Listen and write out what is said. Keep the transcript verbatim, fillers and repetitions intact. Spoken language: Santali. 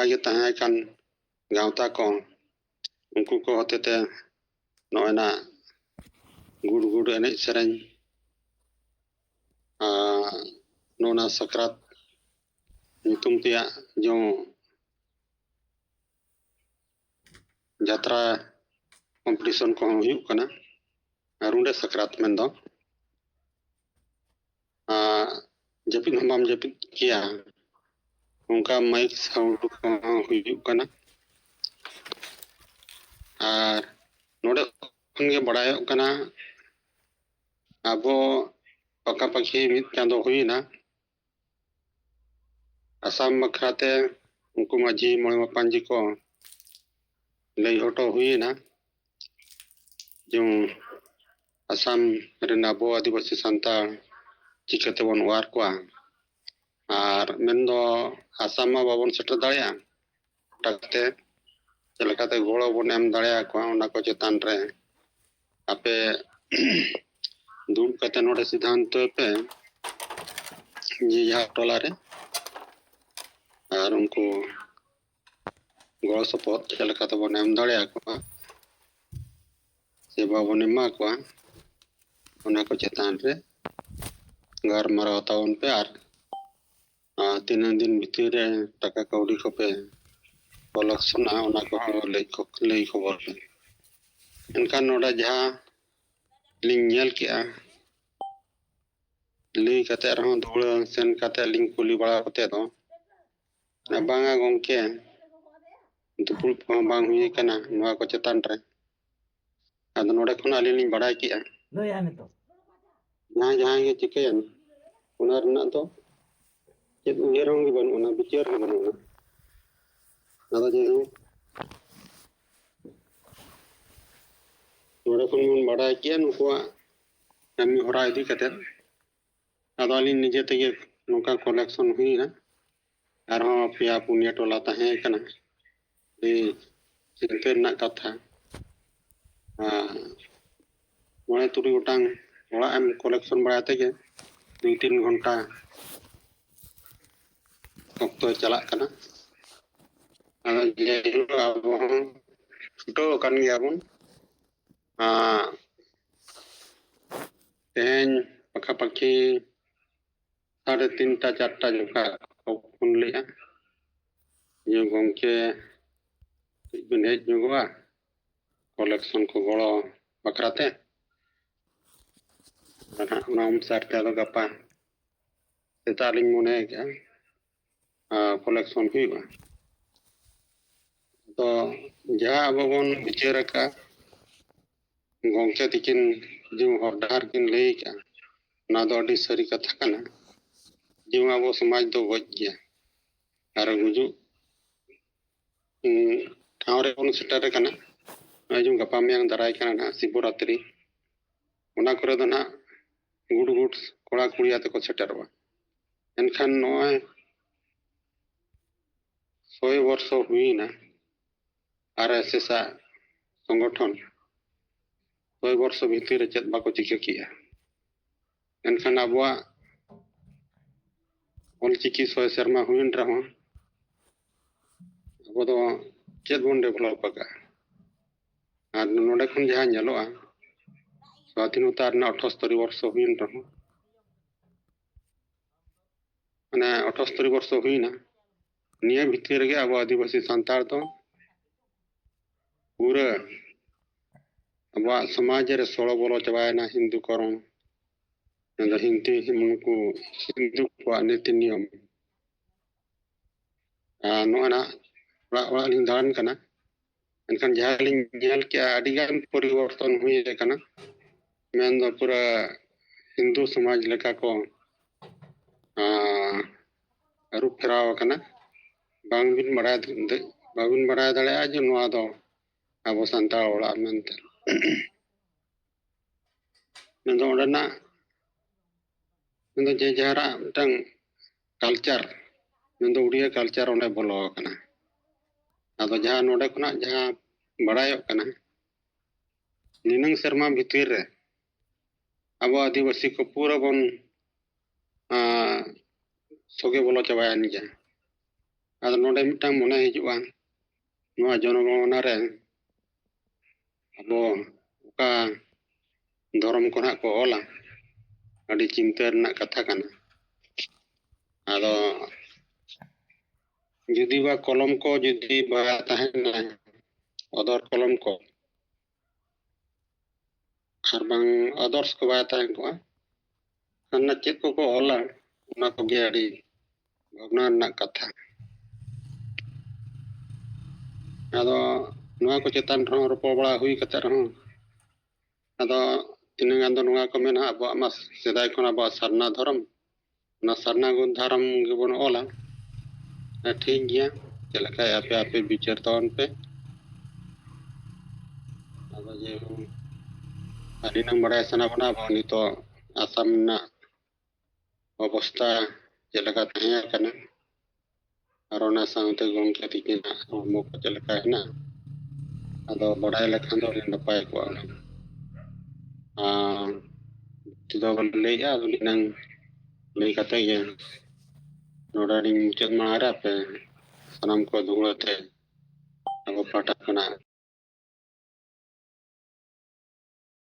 ᱜᱮ ᱛᱟᱦᱮᱸ ᱠᱟᱱ ᱜᱟᱶᱛᱟ ᱠᱚ, ᱩᱱᱠᱩ ᱠᱚ ᱦᱚᱛᱮᱛᱮ ᱱᱚᱜᱼᱚᱭ ᱱᱟ ᱜᱩᱰ ᱜᱩᱰ ᱮᱱᱮᱡ ᱥᱮᱨᱮᱧ, ᱟᱨ ᱱᱚᱜᱼᱚ ᱱᱟ ᱥᱟᱠᱨᱟᱛ ᱧᱩᱛᱩᱢ ᱛᱮᱭᱟᱜ ᱡᱚ ᱡᱟᱛᱨᱟ ᱠᱚᱢᱯᱤᱴᱤᱥᱚᱱ ᱠᱚᱦᱚᱸ ᱦᱩᱭᱩᱜ ᱠᱟᱱᱟ᱾ ᱟᱨ ᱨᱩᱸᱰᱟᱹ ᱥᱟᱠᱨᱟᱛ ᱢᱮᱱᱫᱚ, ᱟᱨ ᱡᱟᱹᱯᱤᱫ ᱦᱚᱸ ᱵᱟᱢ ᱡᱟᱹᱯᱤᱫ ᱠᱮᱭᱟ, ᱚᱱᱠᱟ ᱢᱟᱭᱤᱠ ᱥᱟᱣᱩᱱᱰ ᱠᱚᱦᱚᱸ ᱦᱩᱭᱩᱜ ᱠᱟᱱᱟ᱾ ᱟᱨ ᱱᱚᱰᱮ ᱠᱷᱚᱱ ᱜᱮ ᱵᱟᱲᱟᱭᱚᱜ ᱠᱟᱱᱟ, ᱟᱵᱚ ᱯᱟᱠᱟᱯᱟᱠᱤ ᱢᱤᱫ ᱪᱟᱸᱫᱚ ᱦᱩᱭᱮᱱᱟ, ᱟᱥᱟᱢ ᱵᱟᱠᱷᱨᱟᱛᱮ ᱩᱱᱠᱩ ᱢᱟᱹᱡᱷᱤ ᱢᱚᱬᱮ ᱢᱟᱯᱟᱧᱡᱤ ᱠᱚ ᱞᱟᱹᱭ ᱦᱚᱴᱚ ᱦᱩᱭᱮᱱᱟ, ᱡᱮ ᱟᱥᱟᱢ ᱨᱮᱱ ᱟᱵᱚ ᱟᱹᱫᱤᱵᱟᱹᱥᱤ ᱥᱟᱱᱛᱟᱲ ᱪᱤᱠᱟᱹ ᱛᱮᱵᱚᱱ ᱚᱣᱟᱨ ᱠᱚᱣᱟ᱾ ᱟᱨ ᱢᱮᱱᱫᱚ ᱟᱥᱟᱢ ᱢᱟ ᱵᱟᱵᱚᱱ ᱥᱮᱴᱮᱨ ᱫᱟᱲᱮᱭᱟᱜᱼᱟ, ᱜᱚᱴᱟ ᱠᱟᱛᱮ ᱪᱮᱫ ᱞᱮᱠᱟᱛᱮ ᱜᱚᱲᱚ ᱵᱚᱱ ᱮᱢ ᱫᱟᱲᱮᱭᱟᱠᱚᱣᱟ, ᱚᱱᱟ ᱠᱚ ᱪᱮᱛᱟᱱ ᱨᱮ ᱟᱯᱮ ᱫᱩᱲᱩᱵ ᱠᱟᱛᱮ ᱱᱚᱰᱮ ᱥᱤᱫᱽᱫᱷᱟᱱᱛᱚᱭ ᱯᱮ᱾ ᱡᱮ ᱡᱟᱦᱟᱸ ᱴᱚᱞᱟ ᱨᱮ ᱟᱨ ᱩᱱᱠᱩ ᱜᱚᱲᱚ ᱥᱚᱯᱚᱦᱚᱫ ᱪᱮᱫ ᱞᱮᱠᱟ ᱛᱮᱵᱚᱱ ᱮᱢ ᱫᱟᱲᱮᱭᱟᱠᱚᱣᱟ, ᱥᱮ ᱵᱟᱵᱚᱱ ᱮᱢᱟ ᱠᱚᱣᱟ, ᱚᱱᱟ ᱠᱚ ᱪᱮᱛᱟᱱ ᱨᱮ ᱜᱟᱞᱢᱟᱨᱟᱣ ᱛᱟᱵᱚᱱ ᱯᱮ᱾ ᱟᱨ ᱟᱨ ᱛᱤᱱᱟᱹᱜ ᱫᱤᱱ ᱵᱷᱤᱛᱤᱨ ᱨᱮ ᱴᱟᱠᱟ ᱠᱟᱹᱣᱰᱤ ᱠᱚᱯᱮ ᱠᱚᱞᱮᱠᱥᱚᱱᱟ, ᱚᱱᱟ ᱠᱚᱦᱚᱸ ᱞᱟᱹᱭ ᱠᱚ-, ᱞᱟᱹᱭ ᱠᱷᱚᱵᱚᱨ ᱯᱮ᱾ ᱮᱱᱠᱷᱟᱱ ᱱᱚᱰᱮ ᱡᱟᱦᱟᱸ ᱞᱤᱧ ᱧᱮᱞ ᱠᱮᱜᱼᱟ, ᱞᱟᱹᱭ ᱠᱟᱛᱮ ᱨᱮᱦᱚᱸ ᱫᱷᱩᱲᱟᱹ ᱥᱮᱱ ᱠᱟᱛᱮ ᱞᱤᱧ ᱠᱩᱞᱤ ᱵᱟᱲᱟ ᱠᱟᱛᱮ ᱫᱚ, ᱵᱟᱝᱟ ᱜᱚᱢᱠᱮ, ᱫᱩᱯᱲᱩᱵ ᱠᱚᱦᱚᱸ ᱵᱟᱝ ᱦᱩᱭ ᱟᱠᱟᱱᱟ ᱱᱚᱣᱟ ᱠᱚ ᱪᱮᱛᱟᱱ ᱨᱮ᱾ ᱟᱫᱚ ᱱᱚᱰᱮ ᱠᱷᱚᱱ ᱟᱹᱞᱤᱧ ᱞᱤᱧ ᱵᱟᱲᱟᱭ ᱠᱮᱜᱼᱟ, ᱞᱟᱹᱭᱟ ᱱᱤᱛᱚᱜ᱾ ᱡᱟᱦᱟᱸᱭ ᱡᱟᱦᱟᱸᱭ ᱜᱮ ᱪᱤᱠᱟᱹᱭᱮᱱ, ᱚᱱᱟ ᱨᱮᱱᱟᱜ ᱫᱚ ᱪᱮᱫ ᱩᱭᱦᱟᱹᱨ ᱦᱚᱸ ᱜᱮ ᱵᱟᱹᱱᱩᱜ ᱟᱱᱟ, ᱵᱤᱪᱟᱹᱨ ᱜᱮ ᱵᱟᱹᱱᱩᱜ ᱟᱱᱟ᱾ ᱟᱫᱚ ᱡᱟᱭᱦᱳᱠ, ᱱᱚᱰᱮ ᱠᱷᱚᱱ ᱵᱚᱱ ᱵᱟᱰᱟᱭ ᱠᱮᱜᱼᱟ ᱱᱩᱠᱩᱣᱟᱜ ᱠᱟᱹᱢᱤ ᱦᱚᱨᱟ ᱤᱫᱤ ᱠᱟᱛᱮᱫ᱾ ᱟᱫᱚ ᱟᱹᱞᱤᱧ ᱱᱤᱡᱮ ᱛᱮᱜᱮ ᱱᱚᱝᱠᱟ ᱠᱚᱞᱮᱠᱥᱚᱱ ᱦᱩᱭᱱᱟ᱾ ᱟᱨᱦᱚᱸ ᱯᱮᱭᱟ ᱯᱩᱱᱭᱟᱹ ᱴᱚᱞᱟ ᱛᱟᱦᱮᱸ ᱠᱟᱱᱟ᱾ ᱟᱹᱰᱤ ᱪᱤᱱᱛᱟᱹ ᱨᱮᱱᱟᱜ ᱠᱟᱛᱷᱟ᱾ ᱟᱨ ᱢᱚᱬᱮ ᱛᱩᱨᱩᱭ ᱜᱚᱴᱟᱝ ᱚᱲᱟᱜ ᱮᱢ ᱠᱚᱞᱮᱠᱥᱚᱱ ᱵᱟᱲᱟᱭ ᱛᱮᱜᱮ ᱫᱩᱭ ᱛᱤᱱ ᱜᱷᱚᱱᱴᱟ ᱚᱠᱛᱚ ᱪᱟᱞᱟᱜ ᱠᱟᱱᱟ᱾ ᱟᱫᱚ ᱡᱟᱭᱦᱳᱠ, ᱟᱵᱚ ᱦᱚᱸ ᱪᱷᱩᱴᱟᱹᱣ ᱟᱠᱟᱱ ᱜᱮᱭᱟ ᱵᱚᱱ᱾ ᱟᱨ ᱛᱮᱦᱮᱧ ᱯᱟᱠᱷᱟᱯᱟᱠᱷᱤ ᱥᱟᱲᱮ ᱛᱤᱱᱴᱟ ᱪᱟᱨᱴᱟ ᱡᱚᱠᱷᱟ ᱠᱚ ᱯᱷᱳᱱ ᱞᱮᱫᱼᱟ, ᱡᱮ ᱜᱚᱢᱠᱮ ᱠᱟᱹᱡ ᱵᱤᱱ ᱦᱮᱡ ᱧᱚᱜᱚᱜᱼᱟ ᱠᱚᱞᱮᱠᱥᱚᱱ ᱠᱚ ᱜᱚᱲᱚ ᱵᱟᱠᱷᱨᱟ ᱛᱮ᱾ ᱟᱫᱚ ᱱᱟᱦᱟᱜ ᱚᱱᱟ ᱚᱱᱩᱥᱟᱨ ᱛᱮ ᱟᱫᱚ ᱜᱟᱯᱟ ᱥᱮᱛᱟᱜ ᱞᱤᱧ ᱢᱚᱱᱮ ᱟᱠᱟᱫᱼᱟ, ᱟᱨ ᱠᱚᱞᱮᱠᱥᱚᱱ ᱦᱩᱭᱩᱜᱼᱟ᱾ ᱛᱚ ᱡᱟᱦᱟᱸ ᱟᱵᱚ ᱵᱚᱱ ᱵᱤᱪᱟᱹᱨ ᱟᱠᱟᱫᱼᱟ, ᱜᱚᱢᱠᱮ ᱛᱤᱠᱤᱱ ᱡᱮ ᱦᱚᱨ ᱰᱟᱦᱟᱨ ᱠᱤᱱ ᱞᱟᱹᱭ ᱟᱠᱟᱫᱼᱟ, ᱚᱱᱟ ᱫᱚ ᱟᱹᱰᱤ ᱥᱟᱹᱨᱤ ᱠᱟᱛᱷᱟ ᱠᱟᱱᱟ᱾ ᱡᱮ ᱟᱵᱚ ᱥᱚᱢᱟᱡᱽ ᱫᱚ ᱜᱚᱡ ᱜᱮᱭᱟ ᱟᱨ ᱜᱩᱡᱩᱜ, ᱩᱸ, ᱴᱷᱟᱶ ᱨᱮᱵᱚᱱ ᱥᱮᱴᱮᱨ ᱟᱠᱟᱱᱟ᱾ ᱱᱚᱜᱼᱚᱭ ᱡᱮ ᱜᱟᱯᱟ ᱢᱮᱭᱟᱝ ᱫᱟᱨᱟᱭ ᱠᱟᱱᱟ ᱱᱟᱦᱟᱜ ᱥᱤᱵᱚᱨᱟᱛᱨᱤ, ᱚᱱᱟ ᱠᱚᱨᱮ ᱫᱚ ᱱᱟᱦᱟᱜ ᱜᱩᱰ ᱜᱩᱰ ᱠᱚᱲᱟ ᱠᱩᱲᱤ ᱟᱛᱮ ᱠᱚ ᱥᱮᱴᱮᱨᱚᱜᱼᱟ᱾ ᱮᱱᱠᱷᱟᱱ ᱱᱚᱜᱼᱚᱭ ᱥᱚᱭ ᱵᱚᱨᱥᱚ ᱦᱩᱭᱮᱱᱟ ᱟᱨ ᱮᱥ ᱮᱥ ᱟᱜ ᱥᱚᱝᱜᱚᱴᱷᱚᱱ, ᱥᱚᱭ ᱵᱚᱨᱥᱚ ᱵᱷᱤᱛᱤᱨ ᱨᱮ ᱪᱮᱫ ᱵᱟᱠᱚ ᱪᱤᱠᱟᱹ ᱠᱮᱜᱼᱟ᱾ ᱮᱱᱠᱷᱟᱱ ᱟᱵᱚᱣᱟᱜ ᱚᱞᱪᱤᱠᱤ ᱥᱚᱭ ᱥᱮᱨᱢᱟ ᱦᱩᱭᱮᱱ ᱨᱮᱦᱚᱸ ᱟᱵᱚ ᱫᱚ ᱪᱮᱫ ᱵᱚᱱ ᱰᱮᱵᱷᱞᱚᱯ ᱟᱠᱟᱫᱼᱟ? ᱟᱨ ᱱᱚᱰᱮ ᱠᱷᱚᱱ ᱡᱟᱦᱟᱸ ᱧᱮᱞᱚᱜᱼᱟ, ᱥᱣᱟᱫᱷᱤᱱᱚᱛᱟ ᱨᱮᱱᱟᱜ ᱟᱴᱷᱟᱥᱛᱚᱨᱤ ᱵᱚᱨᱥᱚ ᱦᱩᱭᱮᱱ ᱨᱮᱦᱚᱸ, ᱢᱟᱱᱮ ᱟᱴᱷᱟᱥᱛᱚᱨᱤ ᱵᱚᱨᱥᱚ ᱦᱩᱭᱱᱟ, ᱱᱤᱭᱟᱹ ᱵᱷᱤᱛᱤᱨ ᱨᱮᱜᱮ ᱟᱵᱚ ᱟᱹᱫᱤᱵᱟᱹᱥᱤ ᱥᱟᱱᱛᱟᱲ ᱫᱚ ᱯᱩᱨᱟᱹ ᱟᱵᱚᱣᱟᱜ ᱥᱚᱢᱟᱡᱽ ᱨᱮ ᱥᱚᱲᱚ ᱵᱚᱞᱚ ᱪᱟᱵᱟᱭᱮᱱᱟ᱾ ᱦᱤᱱᱫᱩ ᱠᱚᱨᱚᱱ, ᱢᱮᱱᱫᱚ ᱦᱤᱱᱫᱩ, ᱩᱱᱠᱩ ᱦᱤᱱᱫᱩ ᱠᱚᱣᱟᱜ ᱱᱤᱛᱤ ᱱᱤᱭᱚᱢ᱾ ᱟᱨ ᱱᱚᱜᱼᱚᱭ ᱱᱟᱜ ᱚᱲᱟᱜ ᱚᱲᱟᱜ ᱞᱤᱧ ᱫᱟᱬᱟᱱ ᱠᱟᱱᱟ, ᱮᱱᱠᱷᱟᱱ ᱡᱟᱦᱟᱸ ᱞᱤᱧ ᱧᱮᱞ ᱠᱮᱜᱼᱟ, ᱟᱹᱰᱤᱜᱟᱱ ᱯᱚᱨᱤᱵᱚᱨᱛᱚᱱ ᱦᱩᱭ ᱟᱠᱟᱱᱟ᱾ ᱢᱮᱱᱫᱚ ᱯᱩᱨᱟᱹ ᱦᱤᱱᱫᱩ ᱥᱚᱢᱟᱡᱽ ᱞᱮᱠᱟ ᱠᱚ, ᱟᱸ, ᱟᱹᱨᱩ ᱯᱷᱮᱨᱟᱣ ᱟᱠᱟᱱᱟ᱾ ᱵᱟᱝᱵᱤᱱ ᱵᱟᱲᱟᱭ, ᱵᱟᱹᱵᱤᱱ ᱵᱟᱲᱟᱭ ᱫᱟᱲᱮᱭᱟᱜᱼᱟ ᱡᱮ ᱱᱚᱣᱟ ᱫᱚ ᱟᱵᱚ ᱥᱟᱱᱛᱟᱲ ᱚᱲᱟᱜ ᱢᱮᱱᱛᱮ᱾ ᱢᱮᱱᱫᱚ ᱚᱸᱰᱮᱱᱟᱜ, ᱢᱮᱱᱫᱚ ᱡᱮ ᱡᱟᱦᱟᱨᱟᱜ ᱢᱤᱫᱴᱟᱝ ᱠᱟᱞᱪᱟᱨ, ᱢᱮᱱᱫᱚ ᱩᱲᱤᱭᱟ ᱠᱟᱞᱪᱟᱨ ᱚᱸᱰᱮ ᱵᱚᱞᱚ ᱟᱠᱟᱱᱟ᱾ ᱟᱫᱚ ᱡᱟᱦᱟᱸ ᱱᱚᱰᱮ ᱠᱷᱚᱱᱟᱜ ᱡᱟᱦᱟᱸ ᱵᱟᱲᱟᱭᱚᱜ ᱠᱟᱱᱟ, ᱱᱤᱱᱟᱹᱝ ᱥᱮᱨᱢᱟ ᱵᱷᱤᱛᱤᱨ ᱨᱮ ᱟᱵᱚ ᱟᱹᱫᱤᱵᱟᱹᱥᱤ ᱠᱚ ᱯᱩᱨᱟᱹ ᱵᱚᱱ, ᱟᱸ, ᱥᱚᱜᱮ ᱵᱚᱞᱚ ᱪᱟᱵᱟᱭᱮᱱ ᱜᱮᱭᱟ᱾ ᱟᱫᱚ ᱱᱚᱰᱮ ᱢᱤᱫᱴᱟᱝ ᱢᱚᱱᱮ ᱦᱤᱡᱩᱜᱼᱟ, ᱱᱚᱣᱟ ᱡᱚᱱᱚᱜᱚᱬᱟ ᱨᱮ ᱟᱵᱚ ᱚᱠᱟ ᱫᱷᱚᱨᱚᱢ ᱠᱚ ᱱᱟᱦᱟᱜ ᱠᱚ ᱚᱞᱟ, ᱟᱹᱰᱤ ᱪᱤᱱᱛᱟᱹ ᱨᱮᱱᱟᱜ ᱠᱟᱛᱷᱟ ᱠᱟᱱᱟ᱾ ᱟᱫᱚ ᱡᱩᱫᱤ ᱵᱟ ᱠᱚᱞᱚᱢ ᱠᱚ ᱡᱩᱫᱤ ᱵᱟ ᱛᱟᱦᱮᱱᱟ, ᱚᱫᱚᱨ ᱠᱚᱞᱚᱢ ᱠᱚ, ᱟᱨ ᱵᱟᱝ ᱚᱫᱚᱨᱥ ᱠᱚ ᱵᱟᱭ ᱛᱟᱦᱮᱸ ᱠᱚᱜᱼᱟ, ᱦᱟᱱᱟ ᱪᱮᱫ ᱠᱚᱠᱚ ᱚᱞᱟ, ᱚᱱᱟ ᱠᱚᱜᱮ ᱟᱹᱰᱤ ᱵᱷᱟᱵᱽᱱᱟ ᱨᱮᱱᱟᱜ ᱠᱟᱛᱷᱟ᱾ ᱟᱫᱚ ᱱᱚᱣᱟ ᱠᱚ ᱪᱮᱛᱟᱱ ᱨᱮᱦᱚᱸ ᱨᱚᱯᱚᱲ ᱵᱟᱲᱟ ᱦᱩᱭ ᱠᱟᱛᱮ ᱨᱮᱦᱚᱸ, ᱟᱫᱚ ᱛᱤᱱᱟᱹᱜ ᱜᱟᱱ ᱫᱚ ᱱᱚᱣᱟ ᱠᱚ ᱢᱮᱱᱟ, ᱟᱵᱚᱣᱟᱜ ᱢᱟ ᱥᱮᱫᱟᱭ ᱠᱷᱚᱱ ᱟᱵᱚᱣᱟᱜ ᱥᱟᱨᱱᱟ ᱫᱷᱚᱨᱚᱢ, ᱚᱱᱟ ᱥᱟᱨᱱᱟ ᱫᱷᱚᱨᱚᱢ ᱜᱮᱵᱚᱱ ᱚᱞᱟ᱾ ᱦᱮᱸ, ᱴᱷᱤᱠ ᱜᱮᱭᱟ, ᱪᱮᱫ ᱞᱮᱠᱟ ᱟᱯᱮ ᱟᱯᱮ ᱵᱤᱪᱟᱹᱨ ᱛᱟᱵᱚᱱ ᱯᱮ᱾ ᱟᱫᱚ ᱡᱮ ᱟᱹᱰᱤ ᱱᱟᱝ ᱵᱟᱲᱟᱭ ᱥᱟᱱᱟ ᱵᱚᱱᱟ ᱟᱵᱚ ᱱᱤᱛᱚᱜ ᱟᱥᱟᱢ ᱨᱮᱱᱟᱜ ᱚᱵᱚᱥᱛᱟ ᱪᱮᱫ ᱞᱮᱠᱟ ᱛᱟᱦᱮᱸ ᱠᱟᱱᱟ, ᱟᱨ ᱚᱱᱟ ᱥᱟᱶᱛᱮ ᱜᱚᱢᱠᱮ ᱛᱤᱠᱤᱱᱟᱜ ᱦᱚᱲᱢᱚ ᱠᱚ ᱪᱮᱫ ᱞᱮᱠᱟ ᱦᱮᱱᱟᱜᱼᱟ, ᱟᱫᱚ ᱵᱟᱲᱟᱭ ᱞᱮᱠᱷᱟᱱ ᱫᱚ ᱟᱹᱰᱤ ᱱᱟᱯᱟᱭ ᱠᱚᱜᱼᱟ᱾ ᱚᱱᱟ ᱟᱨ ᱛᱮᱫᱚ ᱵᱚᱱ ᱞᱟᱹᱭᱮᱜᱼᱟ, ᱟᱫᱚ ᱢᱤᱫᱴᱟᱝ ᱞᱟᱹᱭ ᱠᱟᱛᱮ ᱜᱮ ᱱᱚᱰᱮ ᱞᱤᱧ ᱢᱩᱪᱟᱹᱫ ᱢᱟ᱾ ᱟᱨ ᱟᱯᱮ ᱥᱟᱱᱟᱢ ᱠᱚ ᱫᱩᱲᱩᱵ ᱟᱛᱮ ᱟᱵᱚ ᱯᱟᱦᱴᱟ ᱠᱷᱚᱱᱟᱜ